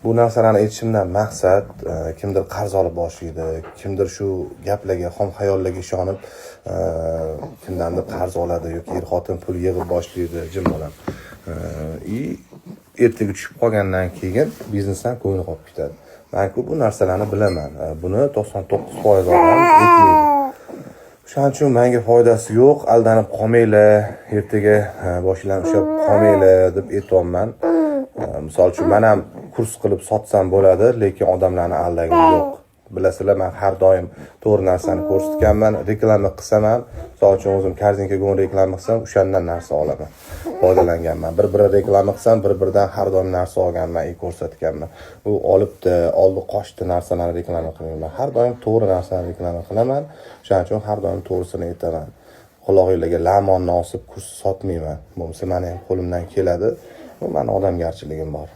Bu narsalarni aytishimdan maqsad, kimdir qarz olib boshlaydi, kimdir shu gaplarga, xom xayollarga ishonib, kimdandir qarz oladi yoki er xotin pul yig'ib boshlaydi, jim bolam. И ertaga tushib qolgandan keyin biznesdan ko'ngli qolib ketadi. Man-ku bu narsalarni bilaman. Buni 99% odam aytmaydi. O'shaning uchun menga foydasi yo'q, aldanib qolmanglar, ertaga boshinglarni ushlab qolmanglar deb aytyapman. Misol uchun, man ham kurs qilib sotsam bo'ladi, lekin odamlarni aldagim yo'q. Bilasizlar, man har doim to'g'ri narsani ko'rsatganman. Reklama qilsam ham, misol uchun, o'zim Korzinka Go reklama qilsam, o'shandan narsa olaman, foydalanganman. Bir biri reklama qilsam, bir biridan har doim narsa olganman и ko'rsatganman. U olibdi, oldi qochdi narsalarni reklama qilmayman, har doim to'g'ri narsani reklama qilaman. O'shaning uchun har doim to'g'risini aytaman. Qulog'inglarga lamonni osib kurs sotmayman. Bo'lmasa mani ham qo'limdan keladi, bu mani odamgarchiligim bor.